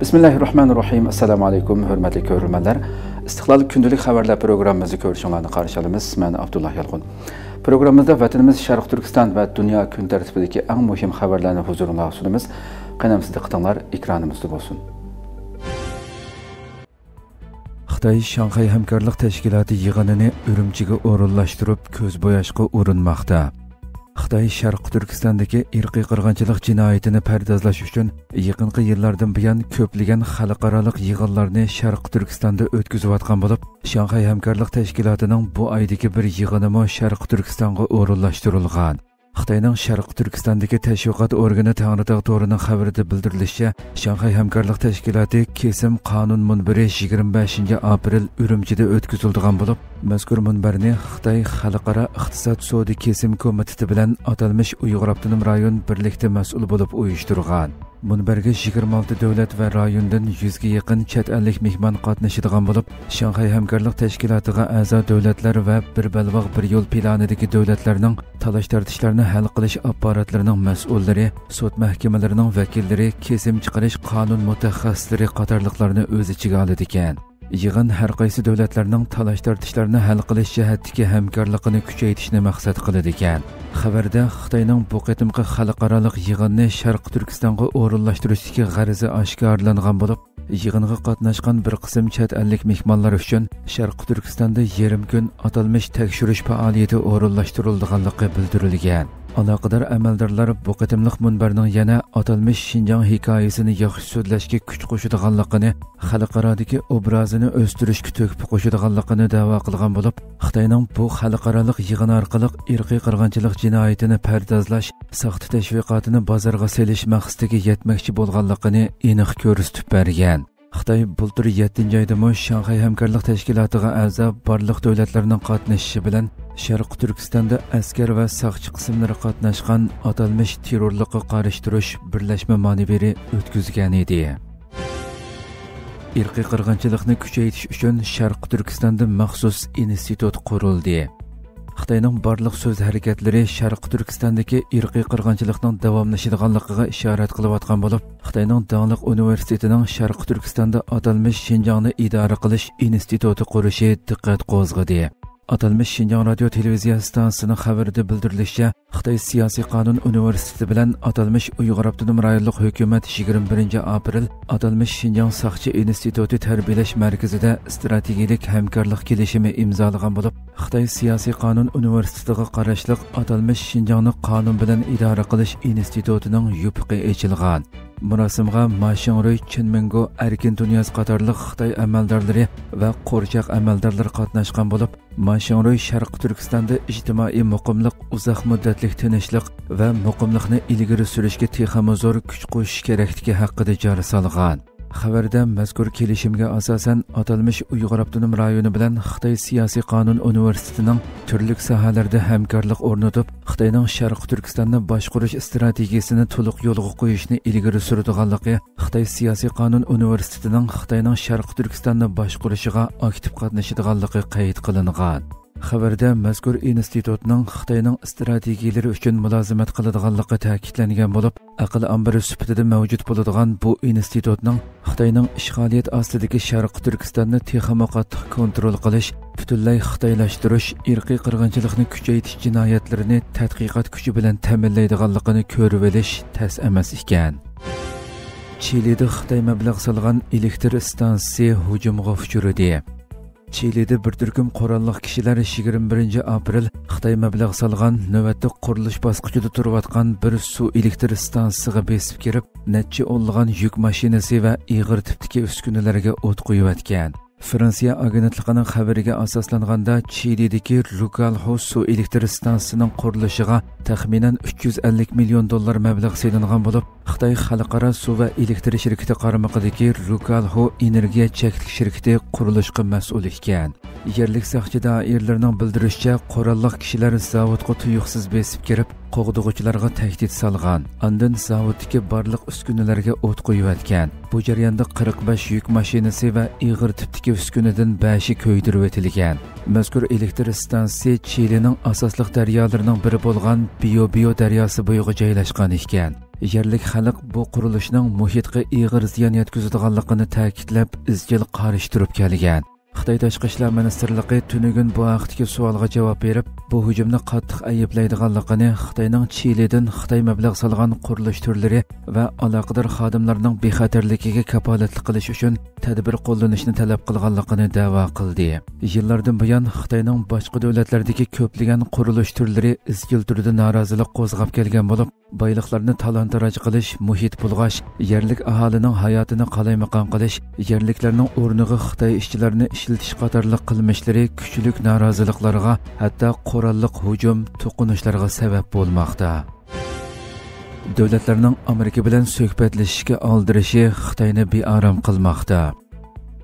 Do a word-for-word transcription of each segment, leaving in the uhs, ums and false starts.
بىسمىللاھىررەھمانىررەھىم. ئەسسالامۇ ئەلەيكۇم، ھۆرمەتلىك كۆرۈرمەنلەر. ئىستىقلال كۈندىلىك خەۋەرلەر پروگراممىمىزنى كۆرۈشۈڭلارنى قارشى ئالىمىز. مەن ئابدۇللا يالقۇن. پروگراممىمىزدا ۋەتىنىمىز شەرقىي تۈركىستان ۋە دۇنيا كۈن تەرتىپىدىكى ئەڭ مۇھىم خەۋەرلەرنى ھۇزۇرۇڭلارغا سۇنىمىز. قېنىمىز دىققىتىڭلار ئېكرانىمىزدا بولسۇن. خىتاي شاڭخەي ھەمكارلىق تەشكىلاتى يىغىنىنى ئۈرۈمچىگە ئورۇنلاشتۇرۇپ، كۆز بوياشقا ئۇرۇنماقتا. خىتاي شەرقىي تۈركىستاندىكى ئىرقىي قىرغىنچىلىق جىنايىتىنى پەردازلاش ئۈچۈن يېقىنقى يىللاردىن بۇيان كۆپلىگەن خەلقئارالىق يىغىنلارنى شەرقىي تۈركىستاندا ئۆتكۈزۈۋاتقان بولۇپ، شاڭخەي ھەمكارلىق تەشكىلاتىنىڭ بۇ ئايدىكى بىر يىغىنىمۇ شەرقىي تۈركىستانغا ئورۇنلاشتۇرۇلغان. خىتاينىڭ شەرقىي تۈركىستاندىكى تەشۋىقات ئورگىنى تەڭرىتاغ تورىنىڭ خەۋىرىدە بىلدۈرۈلۈشىچە، شاڭخەي ھەمكارلىق تەشكىلاتى كېسىم قانۇن مۇنبىرى يىگىرمە بەشىنچى ئاپرېل ئۈرۈمچىدە ئۆتكۈزۈلىدىغان بولۇپ، مەزكۇر مۇنبەرنى خىتاي خەلقئارا ئىقتىساد سودا كېسىم كومىتېتى بىلەن ئاتالمىش ئۇيغۇر ئاپتونوم رايون بىرلىكتە مەسئۇل بولۇپ ئۇيۇشتۇرغان. مۇنبەرگە يىگىرمە ئالتە دۆلەت ۋە رايوندىن يۈزگە يېقىن چەت ئەللىك مېھمان قاتنىشىدىغان بولۇپ، شاڭخەي ھەمكارلىق تەشكىلاتىغا ئەزا دۆلەتلەر ۋە بىر بەلباغ بىر يول پىلانىدىكى دۆلەتلەرنىڭ تالاش-تارتىشلارنى ھەل قىلىش ئاپپاراتلىرىنىڭ مەسئۇللىرى، سوت مەھكىمىلىرىنىڭ ۋەكىللىرى، كېسىم چىقىرىش قانۇن مۇتەخەسسىسلىرى قاتارلىقلارنى ئۆز ئىچىگە ئالىدىكەن. يىغىن ھەر قايسى دۆلەتلەرنىڭ تالاش-تارتىشلارنى ھەل قىلىش جەھەتتىكى ھەمكارلىقىنى كۈچەيتىشنى مەقسەت قىلىدىكەن. خەۋەردە خىتاينىڭ بۇ قېتىمقى خەلقئارالىق يىغىننى شەرقىي تۈركىستانغا ئورۇنلاشتۇرۇشتىكى غەرىزى ئاشكارىلانغان بولۇپ، يىغىنغا قاتناشقان بىر قىسىم چەت ئەللىك مېھمانلار ئۈچۈن شەرقىي تۈركىستاندا يېرىم كۈن ئاتالمىش تەكشۈرۈش پائالىيىتى ئورۇنلاشتۇرۇلىدىغانلىقى بىلدۈرۈلگەن. ئالاقىدار ئەمەلدارلار بۇ قېتىملىق مۇنبەرنىڭ يەنە ئاتالمىش شىنجاڭ ھېكايىسىنى ياخشى سۆزلەشكە كۈچ قوشىدىغانلىقىنى، خەلقئارادىكى ئوبرازىنى ئۆستۈرۈشكە تۆھپە قوشىدىغانلىقىنى دەۋا قىلغان بولۇپ، خىتاينىڭ بۇ خەلقئارالىق يىغىن ئارقىلىق ئىرقىي قىرغىنچىلىق جىنايىتىنى پەردازلاش، ساختا تەشۋىقاتىنى بازارغا سېلىش مەقسىتىگە يەتمەكچى بولغانلىقىنى ئېنىق كۆرسىتىپ بەرگەن. خىتاي بۇلتۇر يەتتىنچى ئايدىمۇ شاڭخەي ھەمكارلىق تەشكىلاتىغا ئەزا بارلىق دۆلەتلەرنىڭ قاتنىشىشى بىلەن شەرقىي تۈركىستاندا ئەسكەر ۋە ساقچى قىسىملىرى قاتناشقان ئاتالمىش تېررورلۇققا قارشى تۇرۇش بىرلەشمە مانېۋىرى ئۆتكۈزگەن ئىدى. ئىرقىي قىرغىنچىلىقنى كۈچەيتىش ئۈچۈن شەرقىي تۈركىستاندا مەخسۇس ئىنستىتۇت قۇرۇلدى. خىتاينىڭ بارلىق سۆز ھەرىكەتلىرى شەرقىي تۈركىستاندىكى ئىرقىي قىرغىنچىلىقنىڭ داۋاملىشىدىغانلىقىغا ئىشارەت قىلىۋاتقان بولۇپ، خىتاينىڭ داڭلىق ئۇنىۋېرسىتېتىنىڭ شەرقىي تۈركىستاندا ئاتالمىش شىنجاڭنى ئىدارە قىلىش ئىنستىتۇتى قۇرۇشى دىققەت قوزغىدى. ئاتالمىش شىنجاڭ رادىيو تېلېۋىزىيە ئىستانسىسىنىڭ خەۋىرىدە بىلدۈرۈلۈشىچە، خىتاي سىياسىي قانۇن ئۇنىۋېرسىتېتى بىلەن ئاتالمىش ئۇيغۇر ئاپتونوم رايونلۇق ھۆكۈمەت يىگىرمە بىرىنچى ئاپرېل ئاتالمىش شىنجاڭ ساقچى ئىنستىتۇتى تەربىيەلەش مەركىزىدە ئىستراتېگىيەلىك ھەمكارلىق كېلىشىمى ئىمزالىغان بولۇپ، خىتاي سىياسىي قانۇن ئۇنىۋېرسىتېتىغا قاراشلىق ئاتالمىش شىنجاڭنى قانۇن بىلەن ئىدارە قىلىش ئىنستىتۇتىنىڭ يوپۇقى ئېچىلغان. مۇراسىمغا ما شىڭرۇي، چېن مىڭگو، ئەركىن تۇنىياز قاتارلىق خىتاي ئەمەلدارلىرى ۋە قورچاق ئەمەلدارلىرى قاتناشقان بولۇپ، ما شىڭرۇي شەرقىي تۈركىستاندا ئىجتىمائىي مۇقىملىق، ئۇزاق مۇددەتلىك تىنچلىق ۋە مۇقىملىقنى ئىلگىرى سۈرۈشكە تېخىمۇ زور كۈچ قوشۇش كېرەكلىكى ھەققىدە جار سالغان. خەۋەردە مەزكۇر كېلىشىمگە ئاساسەن، ئاتالمىش ئۇيغۇر ئاپتونوم رايونى بىلەن خىتاي سىياسىي قانۇن ئۇنىۋېرسىتېتىنىڭ تۈرلۈك ساھەلەردە ھەمكارلىق ئورنىتىپ، خىتاينىڭ شەرقىي تۈركىستاننى باشقۇرۇش ئىستراتېگىيىسىنى تولۇق يولغا قويۇشنى ئىلگىرى سۈرىدىغانلىقى، خىتاي سىياسىي قانۇن ئۇنىۋېرسىتېتىنىڭ خىتاينىڭ شەرقىي تۈركىستاننى باشقۇرۇشىغا ئاكتىپ قاتنىشىدىغانلىقى قەيت قىلىنغان. خەۋەردە مەزكۇر ئىنستىتۇتنىڭ خىتاينىڭ ئىستراتېگىيىلىرى ئۈچۈن مۇلازىمەت قىلىدىغانلىقى تەكىتلەنگەن بولۇپ، ئەقىل ئامبىرى سۈپىتىدە مەۋجۇت بولىدىغان بۇ ئىنستىتۇتنىڭ خىتاينىڭ ئىشغالىيەت ئاستىدىكى شەرقىي تۈركىستاننى تېخىمۇ قاتتىق كونترول قىلىش، پۈتۈنلەي خىتايلاشتۇرۇش، ئىرقىي قىرغىنچىلىقنى كۈچەيتىش جىنايەتلىرىنى تەتقىقات كۈچى بىلەن تەمىنلەيدىغانلىقىنى كۆرۈۋېلىش تەس ئەمەس ئىكەن. چىلىدا خىتاي مەبلەغ سالغان ئېلېكتر ئىستانسىسى ھۇجۇمغا ئۇچرىدى. چىلىدە بىر تۈركۈم قوراللىق كىشىلەر يىگىرمە بىرىنچى ئاپرېل خىتاي مەبلەغ سالغان، نۆۋەتتە قۇرۇلۇش باسقۇچىدا تۇرۇۋاتقان بىر سۇ ئېلېكتر ئىستانسىسىغا بېسىپ كىرىپ، نەچچە ئونلىغان يۈك ماشىنىسى ۋە ئېغىر تىپتىكى ئۈسكۈنىلەرگە ئوت قويۇۋەتكەن. فرانسىيە ئاگېنتلىقىنىڭ خەۋىرىگە ئاساسلانغاندا، چىلىدىكى رۇكالھو سۇ ئېلېكتر ئىستانسىسىنىڭ قۇرۇلۇشىغا تەخمىنەن ئۈچ يۈز ئەللىك مىليون دوللار مەبلەغ سېلىنغان بولۇپ، خىتاي خەلقئارا سۇ ۋە ئېلېكتر شىركىتى قارمىقىدىكى رۇكالھو ئېنېرگىيە چەكلىك شىركىتى قۇرۇلۇشقا مەسئۇل ئىكەن. يەرلىك ساقچى دائىرىلىرىنىڭ بىلدۈرۈشىچە، قوراللىق كىشىلەر زاۋۇتقا تۇيۇقسىز بېسىپ كىرىپ، قوغدىغۇچىلارغا تەھدىت سالغان، ئاندىن زاۋۇتتىكى بارلىق ئۈسكۈنىلەرگە ئوت قويۇۋەتكەن. بۇ جەرياندا قىرىق بەش يۈك ماشىنىسى ۋە ئېغىر تىپتىكى ئۈسكۈنىدىن بەشى كۆيدۈرۈۋېتىلگەن. مەزكۇر ئېلېكتر ئىستانسىسى چىلىنىڭ ئاساسلىق دەريالىرىنىڭ بىرى بولغان بىيو بىيو دەرياسى بويىغا جايلاشقان ئىكەن. يەرلىك خەلق بۇ قۇرۇلۇشنىڭ مۇھىتقا ئېغىر زىيان يەتكۈزىدىغانلىقىنى تەكىتلەپ، ئىزچىل قارشى تۇرۇپ كەلگەن. خىتاي تاشقى ئىشلار مىنىستىرلىقى تۈنۈگۈن بۇ ھەقتىكى سوئالغا جاۋاب بېرىپ، بۇ ھۇجۇمنى قاتتىق ئەيىبلەيدىغانلىقىنى، خىتاينىڭ چىلىدىن خىتاي مەبلەغ سالغان قۇرۇلۇش تۈرلىرى ۋە ئالاقىدار خادىملارنىڭ بىخەتەرلىكىگە كاپالەتلىك قىلىش ئۈچۈن تەدبىر قوللىنىشنى تەلەپ قىلغانلىقىنى دەۋا قىلدى. يىللاردىن بۇيان خىتاينىڭ باشقا دۆلەتلەردىكى كۆپلىگەن قۇرۇلۇش تۈرلىرى ئىزچىل تۈردە نارازىلىق قوزغاپ كەلگەن بولۇپ، بايلىقلارنى تالان-تاراج قىلىش، مۇھىت بۇلغاش، يەرلىك ئاھالىنىڭ ھاياتىنى قالايمىقان قىلىش، يەرلىكلەرنىڭ ئورنىغا خىتاي ئىشچىلىرىنى ئىشلىتىش قاتارلىق قىلمىشلىرى كۈچلۈك نارازىلىقلارغا، ھەتتا قوراللىق ھۇجۇم، توقۇنۇشلارغا سەۋەب بولماقتا. دۆلەتلەرنىڭ ئامېرىكا بىلەن سۆھبەتلىشىشكە ئالدىرىشى خىتاينى بىئارام قىلماقتا.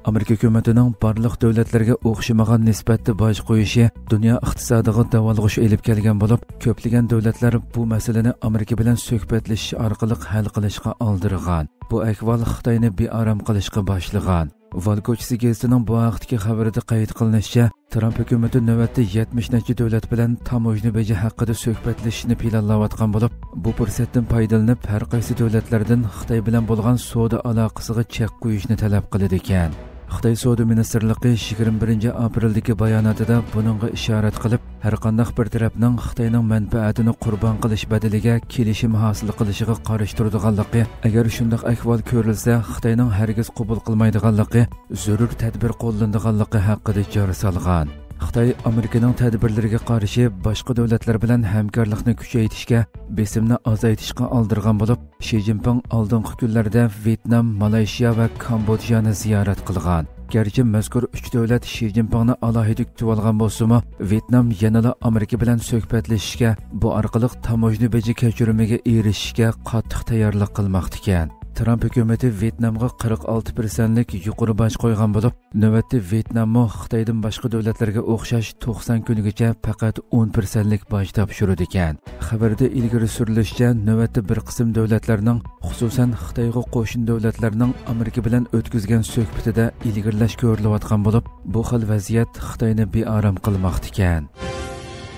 ئامېرىكا ھۆكۈمىتىنىڭ بارلىق دۆلەتلەرگە ئوخشىمىغان نىسبەتتە باج قويۇشى دۇنيا ئىقتىسادىغا داۋالغۇش ئېلىپ كەلگەن بولۇپ، كۆپلىگەن دۆلەتلەر بۇ مەسىلىنى ئامېرىكا بىلەن سۆھبەتلىشىش ئارقىلىق ھەل قىلىشقا ئالدىرىغان. بۇ ئەھۋال خىتاينى بىئارام قىلىشقا باشلىغان. ۋال كوچىسى گېزىتىنىڭ بۇ ھەقتىكى خەۋىرىدە قەيت قىلىنىشىچە، ترامپ ھۆكۈمىتى نۆۋەتتە يەتمىش نەچچە دۆلەت بىلەن تاموژنا بېجى ھەققىدە سۆھبەتلىشىشنى پىلانلاۋاتقان بولۇپ، بۇ پۇرسەتتىن پايدىلىنىپ، ھەر قايسى دۆلەتلەردىن خىتاي بىلەن بولغان سودا ئالاقىسىغا چەك قويۇشنى تەلەپ قىلىدىكەن. خىتاي سودا مىنىستىرلىقى يىگىرمە بىرىنچى ئاپرېلدىكى باياناتىدا بۇنىڭغا ئىشارەت قىلىپ، ھەرقانداق بىر تەرەپنىڭ خىتاينىڭ مەنپەئەتىنى قۇربان قىلىش بەدىلىگە كېلىشىم ھاسىل قىلىشىغا قارشى تۇرىدىغانلىقى، ئەگەر شۇنداق ئەھۋال كۆرۈلسە، خىتاينىڭ ھەرگىز قوبۇل قىلمايدىغانلىقى، زۆرۈر تەدبىر قوللىنىدىغانلىقى ھەققىدە جار سالغان. خىتاي ئامېرىكىنىڭ تەدبىرلىرىگە قارشى باشقا دۆلەتلەر بىلەن ھەمكارلىقنى كۈچەيتىشكە، بېسىمنى ئازايتىشقا ئالدىرغان بولۇپ، شى جىنپىڭ ئالدىنقى كۈنلەردە ۋيېتنام، مالايشىيا ۋە كامبودژانى زىيارەت قىلغان. گەرچە مەزكۇر ئۈچ دۆلەت شى جىنپىڭنى ئالاھىدە كۈتۈۋالغان بولسىمۇ، ۋيېتنام يەنىلا ئامېرىكا بىلەن سۆھبەتلىشىشكە، بۇ ئارقىلىق تاموژنا بېجى كەچۈرۈمىگە ئېرىشىشكە قاتتىق تەييارلىق قىلماقتىكەن. ترامپ ھۆكۈمىتى ۋيېتنامغا قىرىق ئالتە پىرسەنتلىك يۇقىرى باج قويغان بولۇپ، نۆۋەتتە ۋيېتناممۇ خىتايدىن باشقا دۆلەتلەرگە ئوخشاش توقسان كۈنگىچە پەقەت ئون پىرسەنتلىك باج تاپشۇرىدىكەن. خەۋەردە ئىلگىرى سۈرۈلۈشىچە، نۆۋەتتە بىر قىسىم دۆلەتلەرنىڭ، خۇسۇسەن خىتايغا قوشنا دۆلەتلەرنىڭ ئامېرىكا بىلەن ئۆتكۈزگەن سۆھبىتىدە ئىلگىرىلەش كۆرۈلۈۋاتقان بولۇپ، بۇ خىل ۋەزىيەت خىتاينى بىئارام قىلماقتىكەن.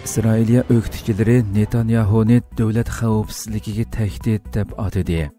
ئىسرائىلىيە ئۆكتىچىلىرى نېتانياھۇنى دۆلەت خەۋپسىزلىكىگە تەھدىت دەپ ئاتىدى.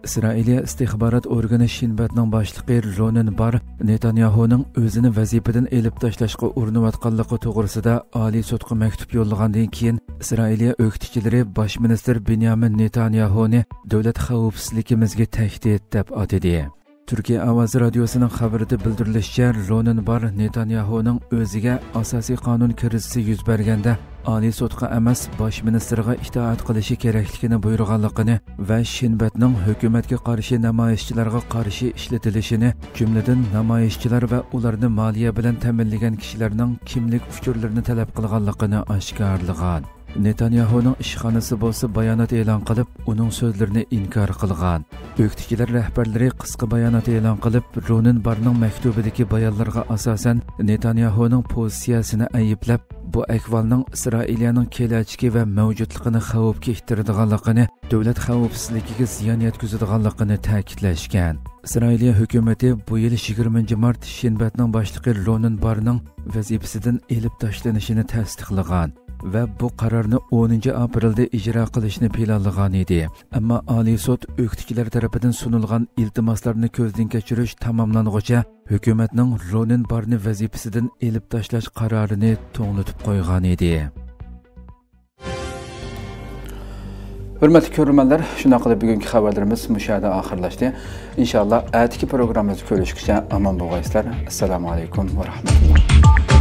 ئىسرائىلىيە ئىستىخبارات ئورگىنى شىنبەتنىڭ باشلىقى رونىن بار نېتانياھۇنىڭ ئۆزىنى ۋەزىپىدىن ئېلىپ تاشلاشقا ئۇرۇنۇۋاتقانلىقى توغرىسىدا ئالىي سوتقا مەكتۇپ يوللىغاندىن كېيىن، ئىسرائىلىيە ئۆكتىچىلىرى باش مىنىستىر بېنيامىن نېتانياھۇنى دۆلەت خەۋپسىزلىكىمىزگە تەھدىت دەپ ئاتىدى. تۈركىيە ئاۋازى رادىيوسىنىڭ خەۋىرىدە بىلدۈرۈلۈشىچە، رونىن بار نېتانياھۇنىڭ ئۆزىگە ئاساسىي قانۇن كىرىزىسى يۈز بەرگەندە ئالىي سوتقا ئەمەس، باش مىنىستىرغا ئىتائەت قىلىشى كېرەكلىكىنى بۇيرۇغانلىقىنى ۋە شىنبەتنىڭ ھۆكۈمەتكە قارشى نامايىشچىلارغا قارشى ئىشلىتىلىشىنى، جۈملىدىن نامايىشچىلار ۋە ئۇلارنى مالىيە بىلەن تەمىنلىگەن كىشىلەرنىڭ كىملىك ئۇچۇرلىرىنى تەلەپ قىلغانلىقىنى ئاشكارىلىغان. نېتانياھۇنىڭ ئىشخانىسى بولسا بايانات ئېلان قىلىپ، ئۇنىڭ سۆزلىرىنى ئىنكار قىلغان. ئۆكتىچىلەر رەھبەرلىرى قىسقا بايانات ئېلان قىلىپ، رونىن بارنىڭ مەكتۇبىدىكى بايانلارغا ئاساسەن، نېتانياھۇنىڭ پوزىتسىيەسىنى ئەيىبلەپ، بۇ ئەھۋالنىڭ ئىسرائىلىيەنىڭ كېلەچىكى ۋە مەۋجۇتلۇقىنى خەۋپكە ئىتتىرىدىغانلىقىنى، دۆلەت خەۋپسىزلىكىگە زىيان يەتكۈزىدىغانلىقىنى تەكىتلەشكەن. ئىسرائىلىيە ھۆكۈمىتى بۇ يىل يىگىرمىنچى مارت شىنبەتنىڭ باشلىقى رونىن بارنىڭ ۋەزىپىسىدىن ئېلىپ تاشلىنىشىنى تەستىقلىغان ۋە بۇ قارارنى ئونىنچى ئاپرېلدا ئىجرا قىلىشنى پىلانلىغان ئىدى. ئەمما ئالىي سوت ئۆكتىچىلەر تەرىپىدىن سۇنۇلغان ئىلتىماسلارنى كۆزدىن كەچۈرۈش تاماملانغۇچە، ھۆكۈمەتنىڭ رونىن بارنى ۋەزىپىسىدىن ئېلىپ تاشلاش قارارىنى توڭلىتىپ قويغان ئىدى. ھۆرمەتلىك كۆرۈرمەنلەر، شۇنداق قىلىپ بۈگۈنكى خەۋەرلىرىمىز مۇشۇ يەردە ئاخىرلاشتى. ئىنشاللا ئەتىكى پروگراممىمىزدا كۆرۈشكىچە ئامان بولغايسىلەر. ئەسسالامۇ ئەلەيكۇم ۋە رەھمەتۇللا.